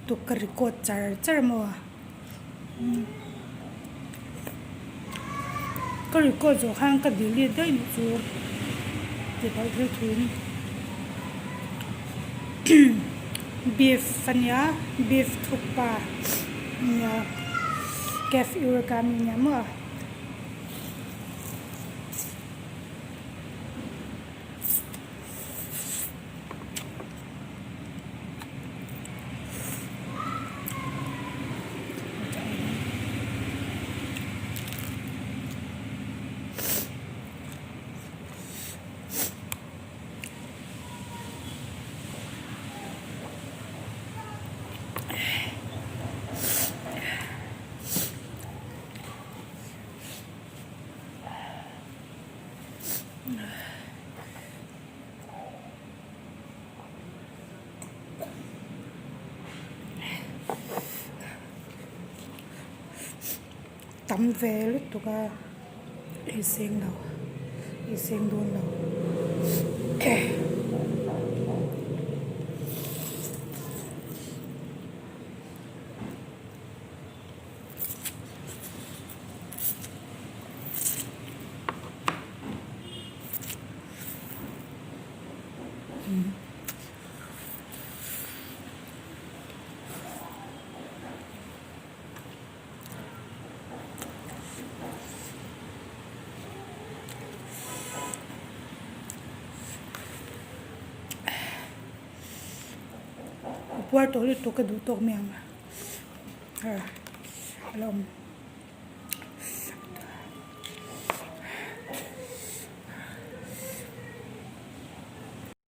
lutuk ka record char char maw ka record zawh khan ka delete daih nih chu tihpalh thil thuin beef a nia beef thukpa nia cafe eureka ami nia maw. Tam ve lutuk a ei seng lo ei seng dawn lo. Puar tawh lutuk ka duh tawk mai ang a a la awm.